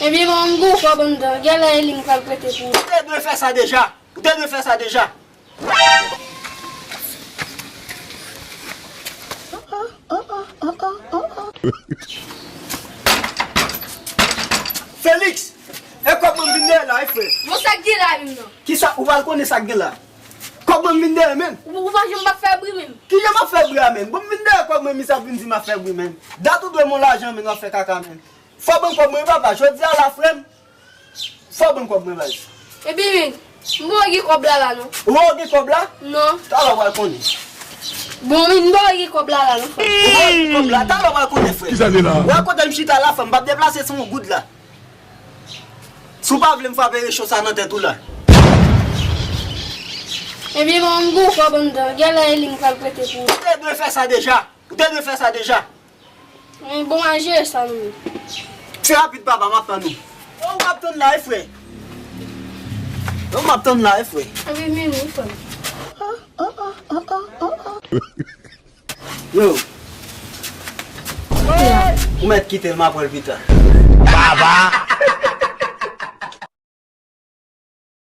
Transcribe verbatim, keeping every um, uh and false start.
Ebyen, bon, m gon kòb anndan. Genlè e li m pral prete pou ou. Ou te dwe fè sa deja. Ou te dwe fè sa deja. Felix, e kòb mwen m vin dèyè la, wi, frè. Bon, sa k gen la menm nan? Kisa, ou pral konnen sa k gen la? Kòb mwen m vin dèyè, menn. Ou, ou pa janm pa fè bri menm. Kijan m ap fè bri a, menn? Bon, m vin dèyè kòb mwen, misye ap vin di m ap fè bri, menn. Dat ou dwe m yon lajan, menn, w ap fè kaka, menn. Fò ban m kòb mwen, papa. Jodi a la, frè m. Fò ban m kòb mwen, baz. Epi, menn, m pa gen kòb la, la, non. Ou pa gen kòb la? Non. Talè w pral konnen. Bon, menn, m pa gen kòb la, la, non, frè. Ou pa gen kòb la? Talè w pral konnen, frè. Kisa de la? Ou wè kote m chita la, frè, m p ap deplase san yon goud la. Si w pa vle m frape recho sa nan tèt ou la. Ebyen, bon, m gon kòb anndan. Genlè e li m pral prete pou ou. Ou te dwe fè sa deja. Ou te dwe fè sa deja. Men bon, al jere sa nou menm. Se rapid, papa, m ap tann ou. Yo, m ap tann la, wi, frè. Yo, m ap tann la, wi, frè. Epi, men nou, frè. Yo. Ou mèt kite l, m ap pran l pita. Baba!